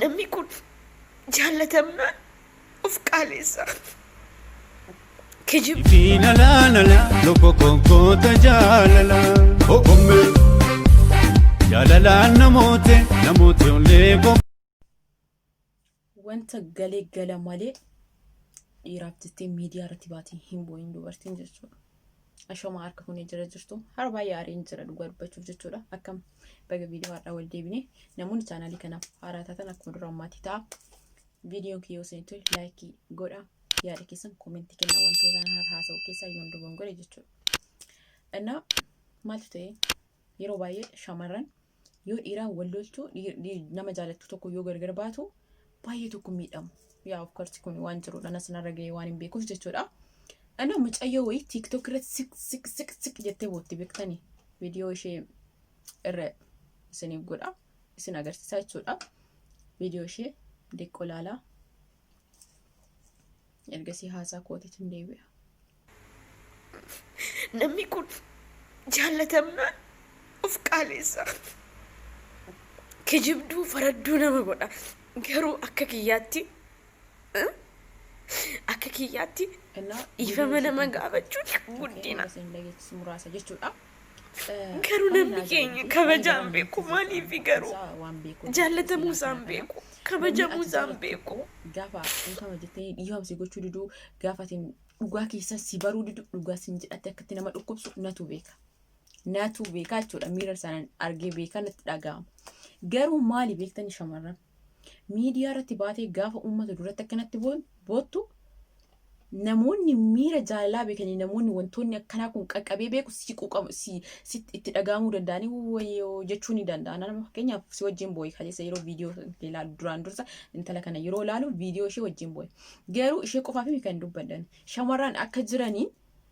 Namni kun jaallatamnaan of qaaleessa. Kijib. Fi la la la la loko konkota jaalala okomme jaalalaan namoote namoote ollee kom. Wanta galee gala malee dhiiraaf jettee miidiyaa irratti baatee hin boo'in dubartiin jechuudha. Ashamaa harka fuunee jira jirtu. Har baay'ee aariin jira dhugaa dubbachuuf jechuudha. Akkam baga viidiyoo har'aa wal deebine namoonni chaanaalii kanaaf haaraa taatan akkuma duraan maatii ta'a. Viidiyoon kiyya yoo isinitti tole laayikii godha. Yaada keessan koomentii kenna wantoota har'a haasa'u keessaa yoon dogongore jechuudha. Innaa maaltu ta'e yeroo baay'ee shamarran yoo dhiiraan wal loltu nama jaalattu tokko yoo gargar baatu baay'ee tokko miidhamu. Yaa of course kun waan jirudha nas narra ga'ee waan hin beekuuf jechuudha. Ana mucayyoo wayii TikTok irratti sik sik sik sik jettee bootti beektanii viidiyoo ishee irra isiniif godha isin agarsiisaa jechuudha. Viidiyoo ishee deqqoo laalaa ergasii haasaa kootiitiin deebi'a. Namni kun jaallatamnaan of qaaleessa. Kijibduu faradduu nama godha. Garuu akka kiyyaatti akka kiyyaatti dhiifama nama gaafachuun guddina. Muraasa jechuudha. Garuu namni keenya kabajaa hin beeku maaliifi garuu jaallatamuu isaa hin beeku kabajamuu isaa hin beeku. Gaafa dhiifama jettee dhiifama si gochuu diduu gaafa atiin dhugaa keessa si baruu didu dhugaa sin jedhatti akkatti nama dhukkubsu natu beeka. Natu beeka jechuudha miira sanaan argee beeka natti dhaga'ama. Garuu maali beektani shamarran? Miidiyaa irratti baatee gaafa uummata duratti akkanatti boottu namoonni miira jaalalaa beekanii namoonni wantoonni akkanaa kun qaqqabee beeku si quuqamu si sitti itti dhaga'amuu danda'anii wayyoo jechuu ni danda'a. Nama fakkeenyaaf si wajjin boo'e kaleessa yeroo viidiyoo ilaalu duraan dursa intala kana yeroo ilaalu viidiyoo ishee wajjin boo'e. Garuu ishee qofaaf miti kan dubbadhan. Shamarran akka jiraniin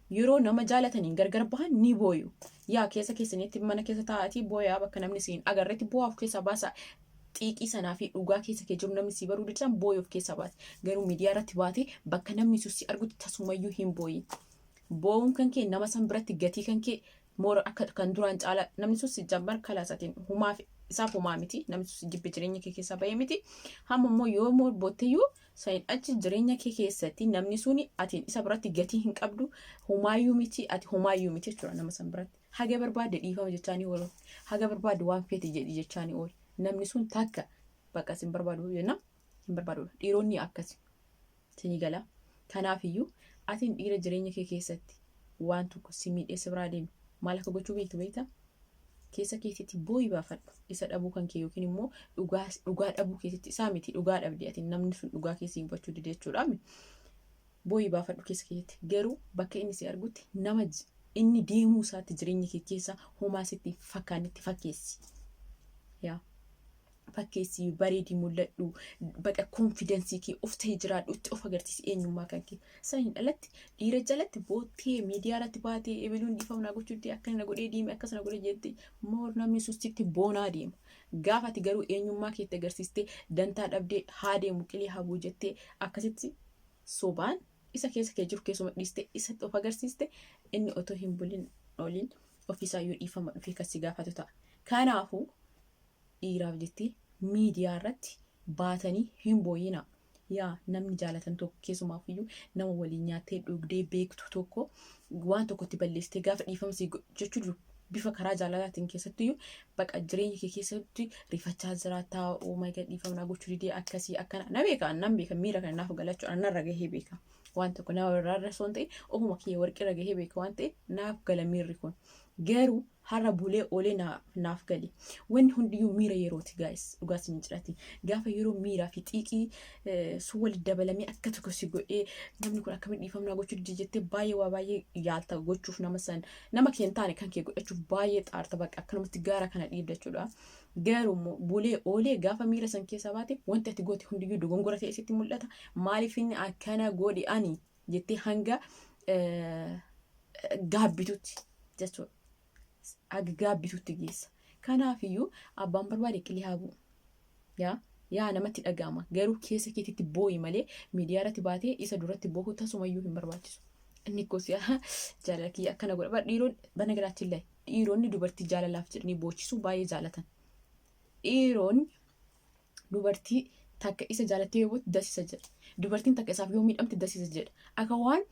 yeroo nama jaalataniin gargar bahan ni booyu. Yaa keessa keessanitti mana keessa taa'atii booyaa bakka namni si hin agarretti boo'aa of keessaa baasaa. Xiiqii sanaa fi dhugaa keessa kee jiru namni si baruu didsan booyi of keessaa baasi. Garuu miidiyaa irratti baatee bakka namni sun si argutti tasumayyuu hin booyin. Boo'uun kan kee nama san biratti gatii kan kee moora akka kan duraan caalaa namni sun si jammar kalaasatiin humaaf isaaf humaa miti namni sun si jibbe jireenya kee keessaa bahee miti hamma immoo yoo immoo bootteyyuu saniin achi jireenya kee keessatti namni suni atiin isa biratti gatii hin qabdu humaayyuu miti ati humaayyuu miti jechuudha nama san biratti haga barbaadde dhiifama jechaanii oolu haga barbaadde waan feete jedhi jechaanii oolu namni sun takka bakka sin barbaadu jenna hin barbaadudha dhiironni akkasi sinii gala kanaafiyyuu atiin dhiira jireenya kee keessatti waan tokko si miidhee si biraa deeme maal akka gochuu beektu beektaa keessa keetitti booyi baafadhu isa dhabuu kan kee yookiin immoo dhugaa dhugaa dhabuu keetitti isaa miti dhugaa dhabde ati namni sun dhugaa kee si hubachuu dide jechuudha booyi baafadhu keessa keetitti garuu bakka inni si argutti nama inni deemuu isaatti jireenya kee keessa homaa sitti hin fakkaannetti fakkeessi yaa fakkeessi bareedii mul'adhu baqa konfidensii kee of ta'ee jiraadhu itti of agarsiisi eenyummaa kan kee saniin alatti dhiira jalatti boottee miidiyaa irratti baatee ebeluun dhiifama naa gochuu didee akkana na godhee deeme akkas na godhee jettee moor namni sun sitti boonaa deema gaafa ati garuu eenyummaa keetti agarsiistee dantaa dhabdee haa deemu qilee habuu jettee akkasitti sobaan isa keessa kee jiru keessuma dhiistee isatti of agarsiiste inni otoo hin bulin oliin ofiisaa yoo dhiifama dhufee kan si gaafatu ta'a. Kanaafuu dhiiraaf jettee miidiyaa irratti baatanii hin booyinaa. Yaa namni jaalatan tokko keessumaafiyyuu nama waliin nyaattee dhugdee beektu tokko waan tokko itti balleessitee gaafa dhiifama sii jechuu jiru bifa karaa jaalalaatiin keessattiyyuu baqa jireenya kee keessatti rifachaa jiraattaa oh my god dhiifama naa gochuu didee akkasii akkana na beeka nan beeka miira kana naaf galachuudha narra gahee beeka waan tokko nama irraa irra osoo hin ta'in ofuma kiyya warqii irra gahee beeka waan ta'eef naaf gala miirri kun garuu Har'a bulee oolee naaf gale. Wanni hundiyyuu miira yerooti guys. Dhugaa isin jedhati. Gaafa yeroo miiraa fi xiiqii sun walitti dabalamee akka tokko si godhee namni kun akkamiin dhiifama naa gochuu dide jettee baay'ee waa baay'ee yaalta gochuuf nama san nama kee hin taane kan kee godhachuuf baay'ee xaarta bakka akkanumatti gaara kana dhiibda jechuudha. Garuu immoo bulee oolee gaafa miira san keessaa baate wanti ati goote hundiyyuu dogongora ta'e sitti mul'ata. Maaliif inni akkana godhe ani jettee hanga gaabbitutti jechuudha. Haga gaabbitutti geessa. Kanaafiyyuu abbaan barbaade qilee haa bu'u. Yaa yaa namatti dhaga'ama. Garuu keessa keetitti boo'i malee miidiyaa irratti baatee isa duratti boohuu tasumayyuu hin barbaachisu. Inni koos yaa jaalala kiyya akkana godha. Bar dhiironni bana garaachin lay dhiironni dubartii jaalalaaf jedhanii boochisuu baay'ee jaalatan. Dhiironni Dubartii takka isa jaalattee yoo bootte das isa jedha. Dubartiin takka isaaf yoo miidhamte das isa jedha. Akka waan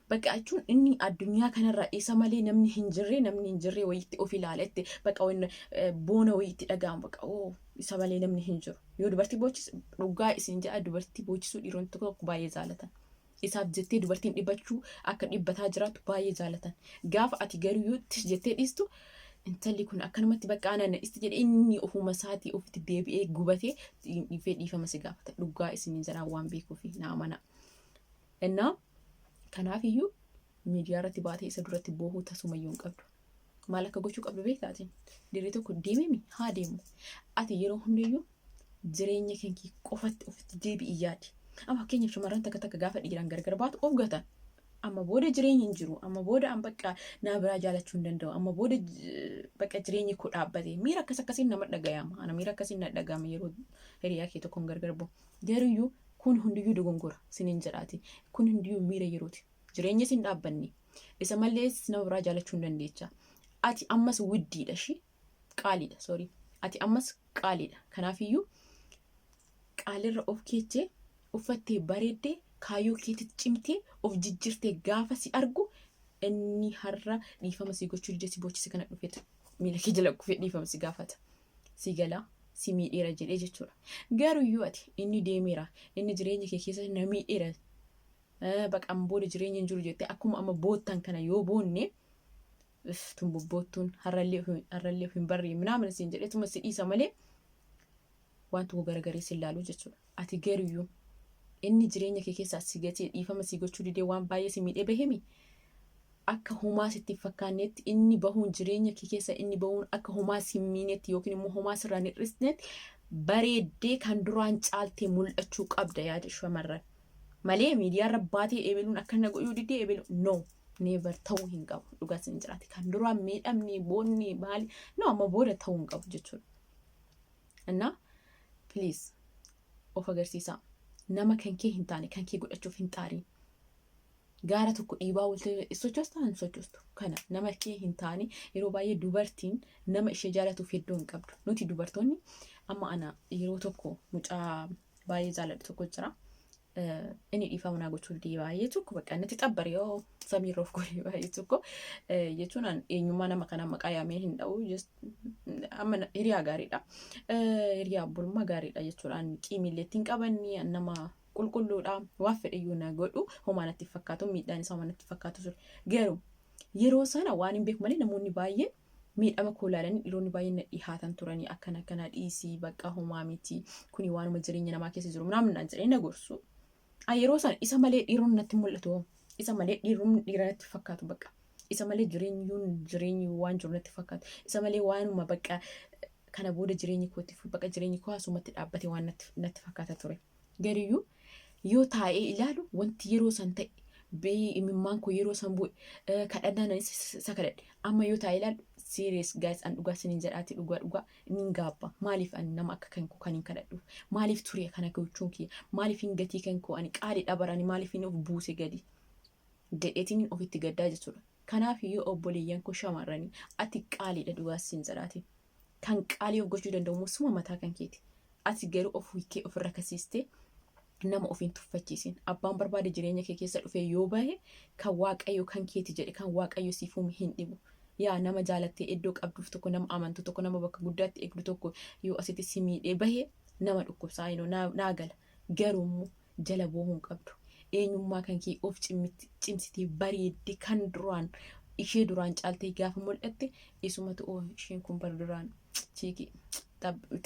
bakka jechuun inni addunyaa kanarra isa malee namni hin jirre, namni hin jirre wayiitti of ilaala itti bakka wanna boona wayiitti dhaga'amu, bakka oo isa malee namni hin jiru. Yoo dubartii boochise, dhugaa isin jedha, dubartii boochisuu dhiironni tokko tokko baay'ee jaalatan. Isaaf jettee dubartiin dhibbachuu, akka dhibbataa jiraattu baay'ee jaalatan. Gaafa ati garuu yoo tish jettee dhiistu, intalli kun akkanumatti bakka ana na dhiisti jedhee inni ofuma isaatii ofitti deebi'ee gubatee dhiifee dhiifama si gaafata. Dhugaa isin jedhaa, waan beekuufi na amana. Innaa kanaaf iyyuu miidiyaa irratti baatee isa duratti boohuu tasumayyuu hin qabdu. Maal akka gochuu qabdu beektaatiin? Dhiirri tokko deememi haa deemu. Ati yeroo hundayyuu jireenya kan kee qofatti ofitti deebi'i yaadi. Amma fakkeenyaaf shamarran takka takka gaafa dhiiraan gargar baatu of gatan. Amma booda jireenyi hin jiru. Amma booda an bakka naa biraa jaalachuu hin danda'u. Amma booda bakka jireenyi koo dhaabbate. Miira akkas akkasiin nama dhagayama. Ana miira akkasiin na dhagayama yeroo hiriyaa kee tokkoon gargar bahu. Garuyyuu kun hundiyyuu dogongora sinin jedhaati. Kun hundiyyuu miira yerooti. Jireenya sin dhaabbanne. Isa malees nama biraa jaalachuu hin dandeecha. Ati ammas widdiidha ishii. Qaaliidha, sorry. Ati ammas qaaliidha. Kanaafiyyuu qaalirra of keechee uffattee bareeddee kaayyoo keetitti cimtee of jijjiirtee gaafa si argu, inni har'a dhiifama si gochuu dide, si boochise kana dhufeetu miila kee jala kufee dhiifama si gaafata. Si galaa si miidheera jedhee jechuudha. Garuyyuu ati inni deemeera, inni jireenya kee keessa na miidheera, baqaan booda jireenya hin jiru jettee akkuma amma boottan kana yoo boonne, tun bobboottuun har'allee of hin barree minaamin siin jedheetuma si dhiisa malee waan tokko garagaree si ilaalu jechuudha. Ati garuyyuu inni jireenya kee keessaa si gatee dhiifama si gochuu didee waan baay'ee si miidhee bahemi, akka homaa sitti hin fakkaannetti, inni bahuun jireenya kee keessa inni bahuun akka homaa si hin miinetti yookiin immoo homaa sirraa hin hir'isnetti bareeddee kan duraan caaltee mul'achuu qabda yaada shamarran. Malee miidiyaarra baatee ebeluun akka na godhuu didee ebelu, no, never, ta'uu hin qabu. Dhugaa sin jiraate kan duraan miidhamni boonni maali, no, amma booda ta'uu hin qabu jechuudha. Innaa please of agarsiisaa. Nama kan kee hin taane kan kee godhachuuf hin xaariin. Gaara tokko dhiibaa ooltee sochoosta hin sochoostu. Kana nama kee hin taane, yeroo baay'ee dubartiin nama ishee jaalatuuf hedduu hin qabdu. Nuti dubartoonni amma ana yeroo tokko mucaa baay'ee jaaladhu tokko jira. Inni dhiifama naa gochuu didee baay'ee tokko bakka natti xabbare, yoo samiirra of godhe baay'ee tokko jechuun, an eenyummaa nama kanaa maqaa yaamee hin dha'u, amma hiriyaa gaariidha. Hiriyaa obbolummaa gaariidha jechuudha. Qiimillee ittiin qabanni nama qulqulluudha. Waan fedhe iyyuu na godhu homaa natti fakkaatu, miidhaan isaa homaa natti fakkaatu ture. Garuu yeroo sana waan hin beeku malee namoonni baay'een miidhama koo ilaalanii dhiironni baay'een na dhihaatan turanii, akkana akkana dhiisii, bakka homaa miti, kuni waanuma jireenya namaa keessa jiru minaamin naan jedhanii na gorsu. Yeroo sana isa malee dhiironni natti mul'atu, isa malee dhiironni dhiira natti fakkaatu, bakka isa malee jireenyi waan jiru natti fakkaatu, isa malee waanuma bakka kana booda jireenyi kootti bakka jireenyi koo asumatti dhaabbate waan natti fakkaata ture. Gariyyuu yoo taa'ee ilaalu wanti yeroo san ta'e bee imimmaan koo yeroo san bu'e, kadhannaa isa kadhadhe amma yoo taa'ee ilaalu, serious guys, an dhugaa sinin jedhaati, dhugaa dhugaa nin gaabba. Maaliif ani nama akka kan koo kan hin kadhadhuuf? Maaliif ture kana gochuun kiyya? Maaliif hin gatii kan koo, ani qaaliidha barani, maaliif hin of buuse gadi jedheetiin ofitti gaddaa jechuudha. Kanaaf iyyuu obboleeyyan koo shamarranii, ati qaaliidha, dhugaa sin jedhaati. Kan qaalii of gochuu danda'u immoo suma mataa kan keeti. Ati garuu of hiikee ofirra kasiistee nama ofiin tuffachiisin. Abbaan barbaade jireenya kee keessa dhufee yoo bahe, kan Waaqayyo kan keeti jedhe, kan Waaqayyo siif uume hin dhibu. Yaa nama jaalattee iddoo qabduuf tokko, nama amantu tokko, nama bakka guddaatti eegdu tokko yoo asitti si miidhee bahe nama dhukkubsaa naa gala. Garuu immoo jala boohuu hin qabdu. Eenyummaa kan kee of cimsitee bareeddee kan duraan ishee duraan caaltee gaafa mul'atte, isumatu oo isheen kun bara duraan chiikii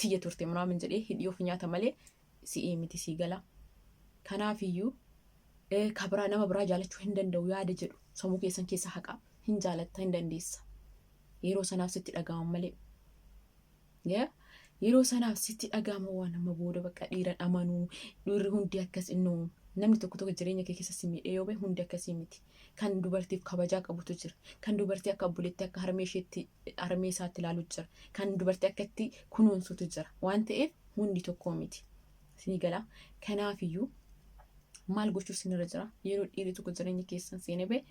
tiyya turte munaamin jedhee hidhii of nyaata malee si'ii miti, sii gala. Kanaafiyyuu ka biraa nama biraa jaalachuu hin danda'u yaada jedhu sammuu keessan keessa haqaa. Hin jaalatta, hin dandeessa. Yeroo sanaaf sitti dhaga'amu malee. Yeroo sanaaf sitti dhaga'ama waan amma booda bakka dhiiran amanuu, dhiirri hundi akkas innoo, namni tokko tokko jireenya kee keessa si miidhee yoo bahe hundi akkasii miti. Kan dubartiif kabajaa qabutu jira. Kan dubartii akka obboleetti, akka harmee isheetti, harmee isaatti ilaalu jira. Kan dubartii akka itti kunuunsutu jira. Waan ta'eef hundi tokko miti. Isinii gala. Kanaafiyyuu maal gochuu isinirra jira? Yeroo dhiirri tokko jireenya keessan seenee bahe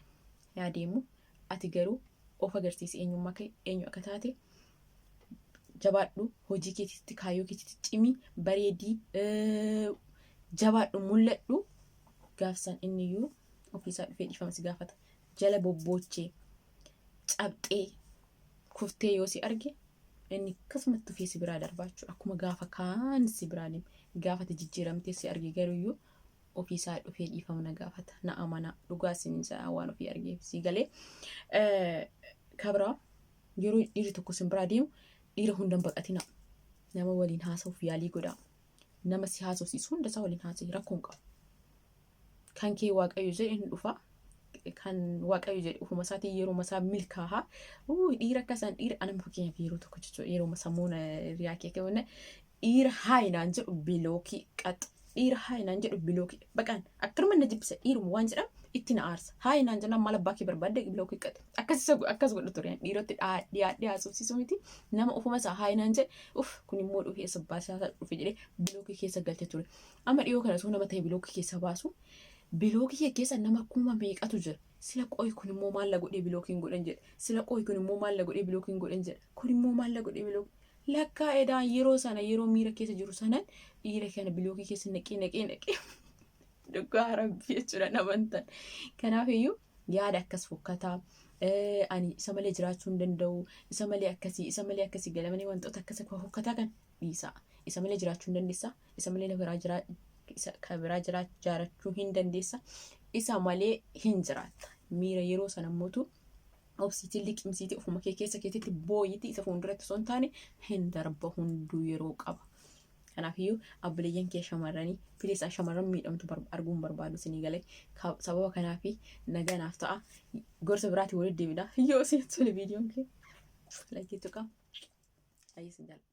yaa deemu. Ati garuu of agarsiisi, eenyummaa kee, eenyu akka taate. Jabaadhu, hojii keetitti, kaayyoo keetitti cimi, bareedii, jabaadhu, mul'adhu. Gaafsan inniyyuu ofiisaa dhufee dhiifama si gaafata. Jala bobboochee cabxee kuftee yoo si arge inni akkasumatti dhufee si biraa darbaa jechuudha. Akkuma gaafa kaan si biraa deema. Gaafa ati jijjiiramtee si arge garuuyyuu ofiisaa dhufee dhiifama na gaafata. Na amana, dhugaa isin jedha, waan ofii argeef si galee. Kabraa yeroo dhiirri tokko isin biraa deemu dhiira hundan baqatina. Nama waliin haasa'uuf yaalii godhaa. Nama si haasofsiisu hunda isaa waliin haasa'e rakkoon qabu. Kan kee Waaqayyo jedhe hin dhufa. Kan Waaqayyo jedhe ofuma isaatiin yeroo isaa milkaaha. Dhiira akka isaan dhiira anama fakkeenyaaf yeroo tokko jechuudha, yeroo sammuun riyaa kee kenna, dhiira hi naan jedhu block qax, dhiira hi naan jedhu block baqaan akkanuma na jibbisa. Dhiiruma waan jedhamu itti na aarsa. Hi naan jennaan maal abbaa kee barbaadde, block qax, akkas akkas godhu ture. Dhiiroti dhiyaadhee haasofsiisu miti, nama ofuma isaa hi naan jedhe, uff, kun immoo dhufee sabbaa isaa dhufe jedhee block keessa galche ture. Amma dhiyoo kana osoo nama ta'e block keessa baasu, block keessa nama kuma meeqatu jira. Sila qo'i kun immoo maal la godhee blockiin godhan jedhe, sila qo'i kun immoo maal la godhee blockiin godhan jedhe, kun immoo maal la godhee block. Lakkaa edaan yeroo sana, yeroo miira keessa jiru sanan dhiira kana block keessa naqee naqee naqee, dhugaa Rabbii jechuudha, namantan. Kanaaf iyyuu yaada akkas fokkataa, ani isa malee jiraachuu hin danda'u, isa malee akkasii, isa malee akkasii galamanii, wantoota akkas fokkataa kan dhiisaa. Isa malee jiraachuu hin dandeessa, isa malee isa biraa jiraachuu hin dandeessa, isa malee hin jiraatta. Miira yeroo sana mootu obsiitii, liqimsiitii, ofuma kee keessa keetitti booyitii, isa fuulduratti osoo hin taane hin darba, hunduu yeroo qaba. Kanaafiyyuu abboleeyyan kee shamarranii, please, shamarran miidhamtu arguun barbaadu isinii galee. Sababa kanaafi nagaa naaf ta'a. Gorsa biraatiin walitti deebina. Yoo isin tole viidiyoon kee like tuqaa. Ayyee, isin jaalladha.